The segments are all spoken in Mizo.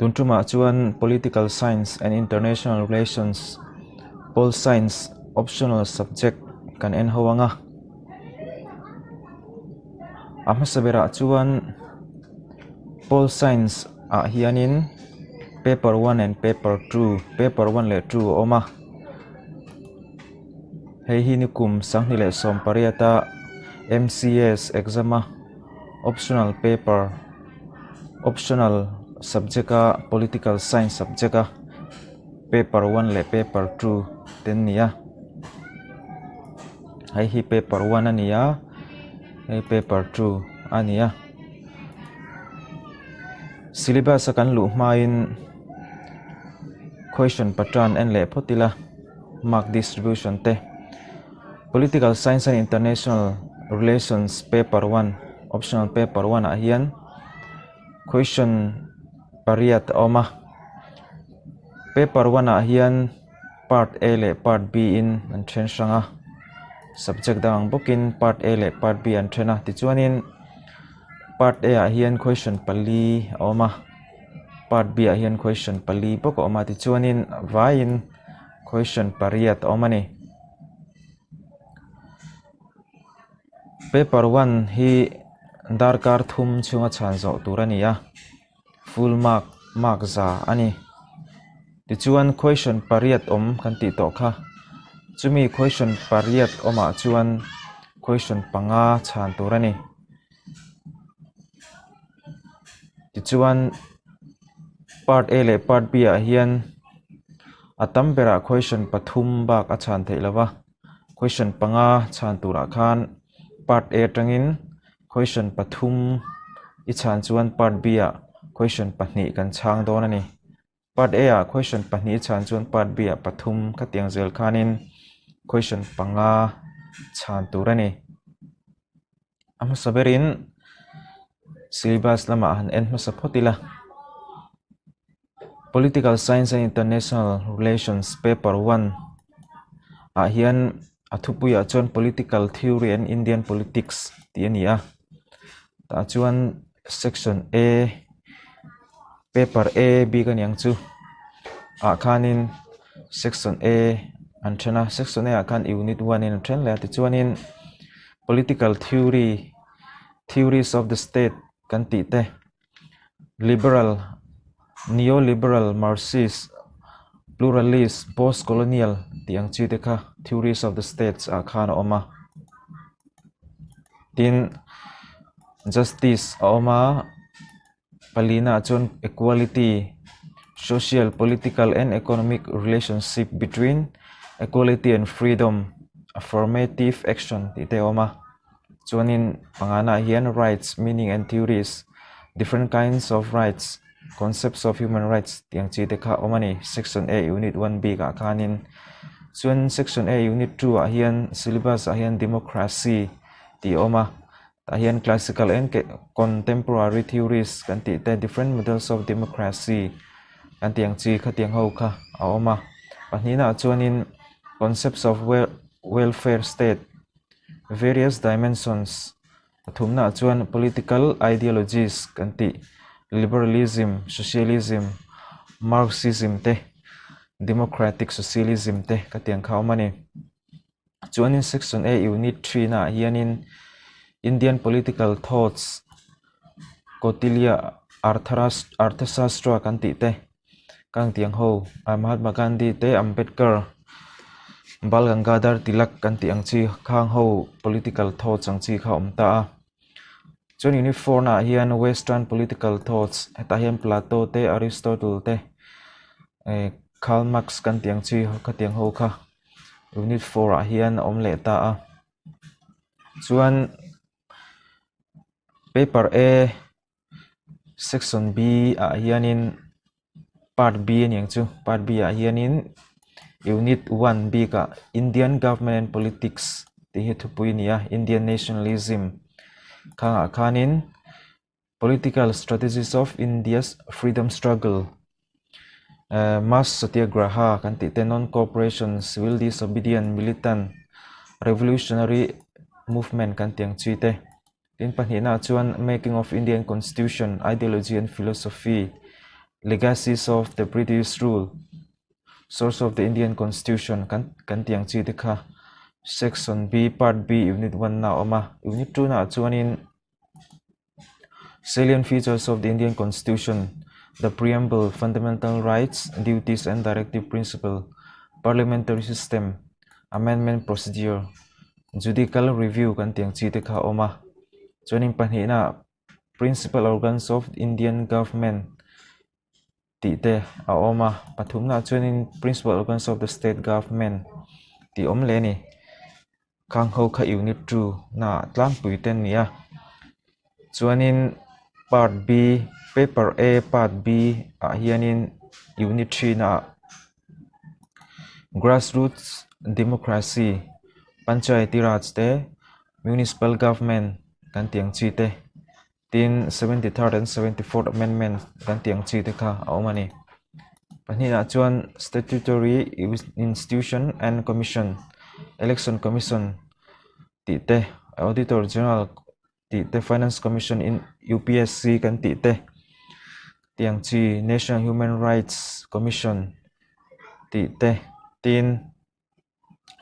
Tun tumah chuan Political Science and International Relations, Pol Science optional subject kan en ho ang a. A hmasa berah chuan Pol Science ah hianin paper one and paper two, paper one leh two a awm a. Hei hi nikum 2018 a M_C_S exam a optional paper optional subject a political science subject a paper one leh paper two te an ni a hei hi paper one a ni a hei paper two a ni a syllabus a kan luh hmain question pattern en leh phawt ila mark distribution te political science and international relations paper one optional paper one ah hian question pariat a awm a paper one ah hian part A leh part B in an then hrang a subject dang ang bawkin part A leh part B an then a tichuanin part A ah hian question pali a awm a part B ah hian question pali bawk a awm a tichuanin vaiin question pariat a awm a ni. Paper one hi darkar thum chhunga chhan zawh tur a ni a full mark mark za a ni tichuan question pariat awm kan tih tawh kha chumi question pariat awmah chuan question panga chhan tur a ni tichuan part A leh part B ah hian a tam berah question pathum bak a chhan theih lo va. Question panga chhan turah khan part A atangin question pathum i chhan chuan part B ah question pahnih kan chhang dawn a ni. Part A ah question pahnih i chhan chuan part B ah pathum khatiang zel khanin question panga chhan tur a ni. A hmasa berin syllabus lamah han en hmasa phawt ila. Political Science and International Relations paper one ah hian a thupuiah chuan Political Theory and Indian Politics tih a ni a tah chuan section A paper A bik a niang chu ah khanin section A an then a section A ah khan unit one in an then leh a tichuanin Political Theory Theories of the State kan tih te. Liberal, Neoliberal, Marxist, Pluralist, Post-colonial tih ang chi te kha theories of the states ah khan a awm a. Tin, justice a awm a, palina ah chuan equality, social, political and economic relationship between equality and freedom, affirmative action tih te a awm a. Chuanin pangana ah hian rights, meaning and theories, different kinds of rights, concepts of human rights tih ang chi te kha a awm a ni. Section A unit one bik ah khanin chuan section A unit two ah hian syllabus ah hian democracy tih a awm a tah hian classical and contemporary theories kan tih te different models of democracy kan tih ang chi khatiang ho kha a awm a. Pahnihna ah chuanin concepts of welfare state. Various dimensions pathumnaah chuan political ideologies kan tih liberalism, socialism, marxism te, democratic socialism te ka tiang kha a awm a ni. Chuanin section A unit three naah hianin Indian political thoughts Kautilya Arthashastra kan tih te Kang tiang ho Mahatma Gandhi te Ambedkar Bal Gangadhar Tilak kan tih ang chi khang ho political thoughts ang chi kha a awm ta a. Chuan unit four naah hian western political thoughts hetah hian Plato te Aristotle te eh Karl Marx kan tih ang chi khatiang ho kha unit four ah hian a awm leh ta a. Chuan paper A. Section B ah hianin part B a niang chu part B ah hianin unit one bikah Indian government and politics tih hi thupui a ni a Indian nationalism khangah khanin political strategies of India's freedom struggle ehh mass satyagraha kan tih te non cooperation civil disobedient militant revolutionary movement kan tih ang chi te. Tin pahnihna chuan Making of Indian Constitution, Ideology and Philosophy, Legacies of the British Rule, Source of the Indian Constitution kan kan tih ang chi te kha Section B Part B Unit 1 na a awm a. Unit 2 naah chuanin Salient Features of the Indian Constitution, The Preamble, Fundamental Rights, Duties and Directive Principle, Parliamentary System, Amendment Procedure, Judical Review kan tih ang chi te kha a awm a. Chuanin pahnihnaah Principal Organs of Indian Government tih te a awm a, pathumnaah chuanin Principal Organs of the State Government tih a awm leh a ni. Khang ho kha unit 2 naah tlangpui te an ni a, chuanin part B paper A part B ah hianin unit 3 naah Grassroots Democracy, Panchayati Raj te Municipal Government kan tih ang chi te tin 73rd and 74th Amendment kan tih ang chi te kha a awm a ni. Pahnihah chuan Statutory Institution and Commission, Election Commission tih te, Auditor General tih te, Finance Commission in UPSC kan tih te tih ang chi National Human Rights Commission tih te tin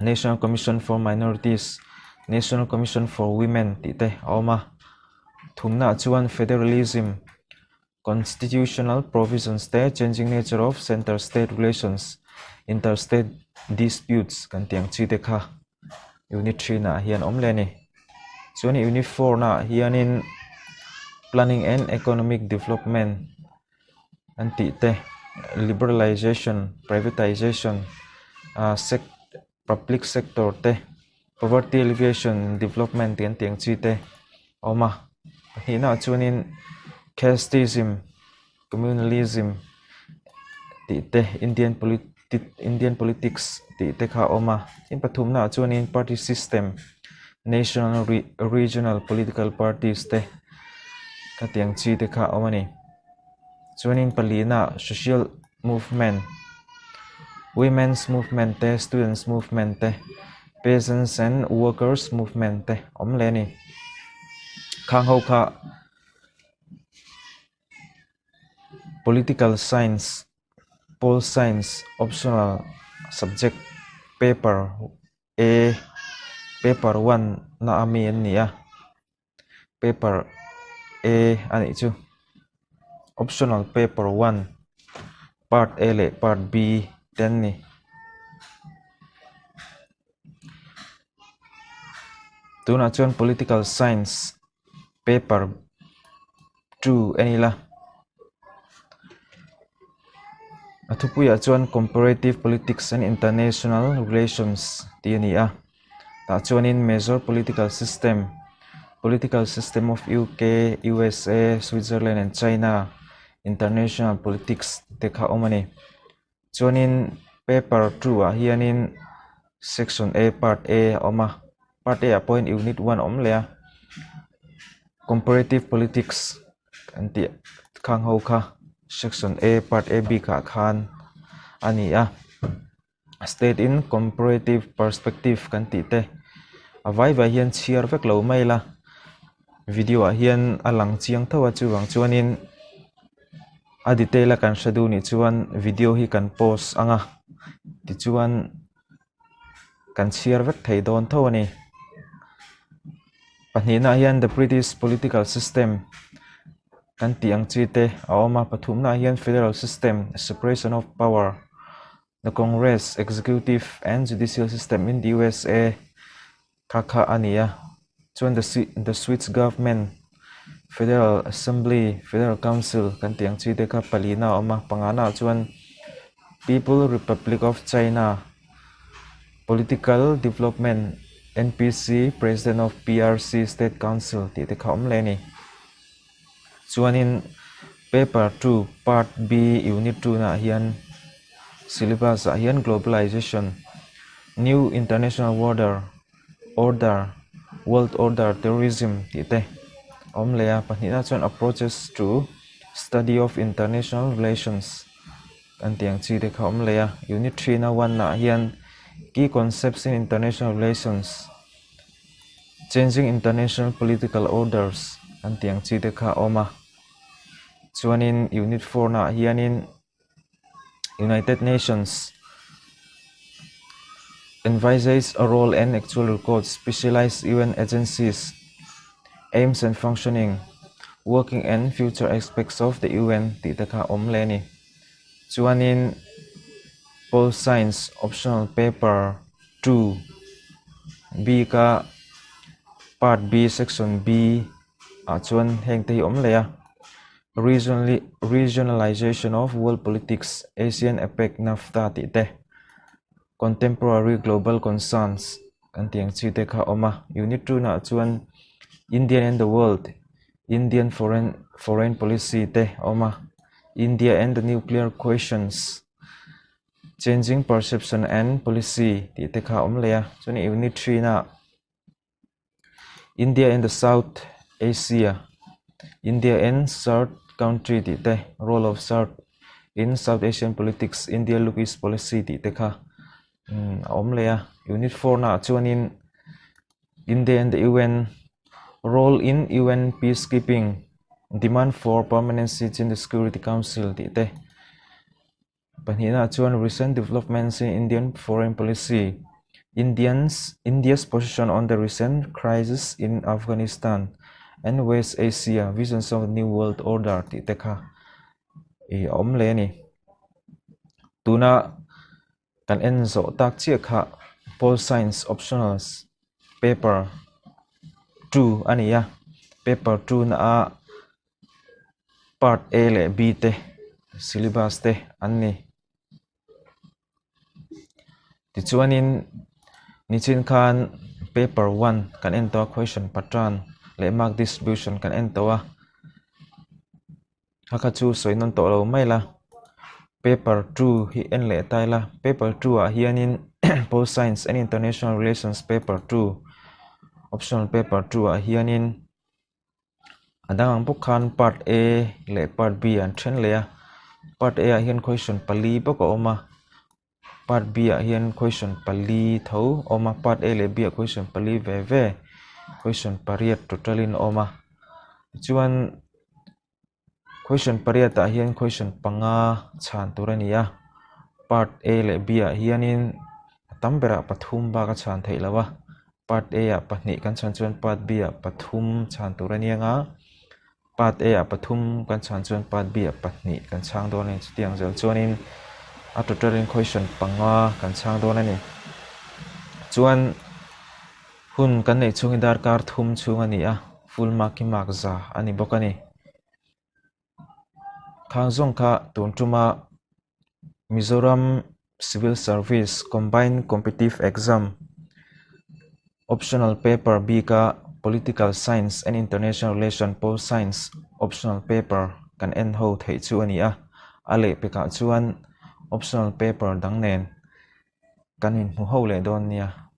National Commission for Minorities, National Commission for Women tih te a awm a. Thumnaah chuan Federalism, Constitutional Provisions te Changing Nature of Centre-State Relations, Inter-State Disputes kan tih ang chi te kha Unit 3 naah hian awm leh a ni. Chuan Unit 4 naah hianin Planning and Economic Development an tih te liberalization privatization ah sec public sector te poverty alleviation development tih an tih ang chi te a awm a pahnihna ah chuanin casteism communalism tih te Indian politic Indian politics tih te kha a awm a tin pathumna ah chuanin party system national regional political parties te khatiang chi te kha a awm a ni. Chuanin palina social movement women's movement te students movement te peasants and workers movement te awm leh a ni. Khang ho kha political science pol science optional subject paper A paper one na ami an ni a. Paper A a nih chu optional paper one part A leh part B te an ni. Tunah chuan political science paper 2 en ila a thupuiah chuan comparative politics and international relations tih a ni a. Tah chuanin major political system political system of U_K U_S_A Switzerland and China international politics te kha a awm a ni. Chuanin paper 2 ah hianin section A part A a awm a part A ah pawhin unit 1 a awm leh a comparative politics an tih khang ho kha section A part A bikah khan a ni a. State in comparative perspective kan tih te a vai vai hian chhiar vek lo mai ila video ah hian a lang chiang tho a chuvang chuanin a detail a kan hre duh nih chuan video hi kan pause ang a tichuan kan chhiar vek thei dawn tho a ni. Pahnihna ah hian the British political system kan tih ang chi te a awm a pathumna ah hian federal system separation of power the congress executive and judicial system in the U_S_A kha kha a ni a chuan the the switch government federal assembly federal council kan tih ang chi te kha palina a awm a pangana ah chuan people republic of China political development N_P_C president of P_R_C state council tih te kha a awm leh a ni. Chuanin paper 2 part B unit 2 naah hian syllabus ah hian globalization new international order order world order terrorism tih te a awm leh a pahnihna chuan approaches to study of international relations an tih ang chi te kha a awm leh a unit 3 na 1 ah hian key concepts in international relations. Changing international political orders an tih ang chi te kha a awm a. Chuanin unit 4 naah hianin United Nations envisages a role and actual records, specialized UN agencies, aims and functioning, working and future aspects of the UN tih te kha awm leh a ni. Chuanin Pol Science optional paper 2 bika part B section B ah chuan heng te hi awm leh a regionalization of world politics ASEAN APEC NAFTA tih te contemporary global concerns kan tih ang chi te kha a awm a unit 2 naah chuan Indian and the world Indian foreign foreign policy te a awm a India and the nuclear questions changing perception and policy tih te kha a awm leh a chuan unit 3 naah. India and the South Asia, India and SAARC country tih te, Role of SAARC in South Asian politics, India Look East policy tih te kha a awm leh a. Unit 4 naah chuanin India and the UN, Role in UN peacekeeping, Demand for permanent seats in the Security Council tih te. Pahnihnaah chuan Recent Developments in Indian Foreign Policy, Indians India's Position on the Recent Crisis in Afghanistan and West Asia, Visions of the New World Order tih te kha ih a awm leh a ni. Tuna kan en zawh tak chiah kha Pol Science Optionals Paper 2 a ni a, Paper 2 na a Part A leh B te syllabus te an ni. Tichuanin nichin khan paper 1 kan en tawh a question pattern leh mark distribution kan en tawh a. Kha kha chu sawi nawn tawh lo mai la. Paper 2 hi en leh ta ila. Paper 2 ah hianin Pol Science and International Relations paper 2 optional paper 2 ah hianin A dang ang bawk khan part A leh part B an then leh a part A ah hian question pali bawk a awm a part B ah hian question pali tho a awm a part A leh B ah question pali ve ve question pariat total in a awm a tichuan question pariat ah hian question panga chhan tur a ni a part A leh B ah hianin a tam berah pathum bak a chhan theih loh a. Part A ah pahnih kan chhan chuan part B ah pathum chhan tur a ni ang a, part A ah pathum kan chhan chuan part B ah pahnih kan chhang dawn a ni. Chutiang zel chuanin a total in question panga kan chhang dawn a ni. Chuan hun kan neih chhung hi darkar thum chhung a ni a, full mark hi mark za a ni bawk a ni. Khang zawng kha tun tuma Mizoram Civil Service Combined Competitive Exam Optional Paper bika Political Science and International Relation Pol Science Optional Paper kan en ho theih chu a ni a, a lehpekah chuan Optional Paper dang nen kan inhmu ho leh dawn nia.